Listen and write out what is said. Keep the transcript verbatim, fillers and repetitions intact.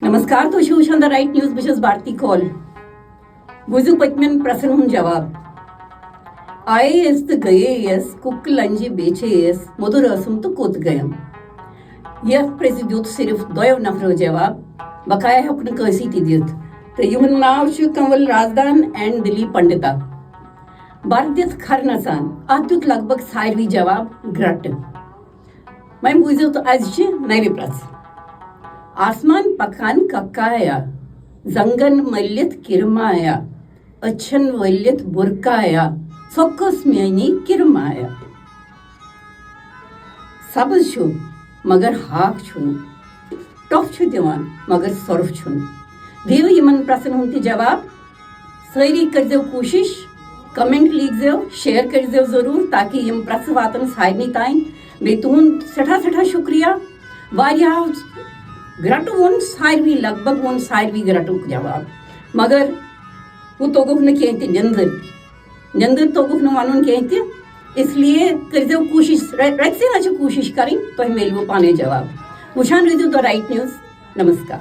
نمسکار، تُہۍ چھِو وٕچھان The Right News، بہٕ چھَس بھارتی کول۔ بوٗزِو پٔتمٮ۪ن پرٛژھن ہُنٛد جواب۔ آئی اے ایس تہٕ گٔیے ایس، کُکہٕ لنجہِ بیچھے ایس، مۄدُر ٲسٕم تہٕ کوٚت گٔیم؟ یَتھ پرٛژھِ دیُت صرف دۄیو نفرو جواب، بقایا ہیوٚک نہٕ کٲنٛسی تہِ دِتھ۔ تہٕ یِہُنٛد ناو چھُ کنول رازدان and دلیپ پنڈتا۔ بر دِتھ کھر نژان، اَتھ دیُت لگ بگ ساروی جواب گرٛٹہٕ۔ وۄنۍ بوٗزِو تہٕ أزچہِ نَوِ پرٛژھ۔ آسمان پکان ککایا، زنگن مٔلِتھ کرمایا، أچھن ؤلِتھ برکایا، سۄ کۄس میٲنی کرمایا؟ سبز چھُ مگر ہاکھ چھُنہٕ، ٹۄپھ چھُ دِوان مگر سۄرُپھ چھُنہٕ۔ دِیِو یِمن پرٛژھن ہُنٛد تہِ جواب۔ سٲری کٔرۍزیو کوٗشِش، comment لیٖکھزیو، share کٔرۍزیو ضروٗر، تاکہِ یِم پرٛژھٕ واتَن سارنٕے تام۔ بیٚیہِ تُہُنٛد سٮ۪ٹھاہ سٮ۪ٹھاہ شُکریہ۔ واریاہو گرٛٹہٕ ووٚن ساروی، لگ بگ ووٚن ساروی گرٛٹُک جواب، مگر ہُہ توٚگُکھ نہٕ کینٛہہ تہِ، نیٚنٛدٕر، نیٚنٛدٕر توٚگُکھ نہٕ وَنُن کینٛہہ تہِ۔ اس لیے کٔرۍزیو کوٗشِش، رَ-، رَژِ نہ چھِ کوٗشِش کَرٕنۍ، تۄہہِ میلیو پانَے جواب۔ وٕچھان روٗزِو The Right News۔ نمسکار۔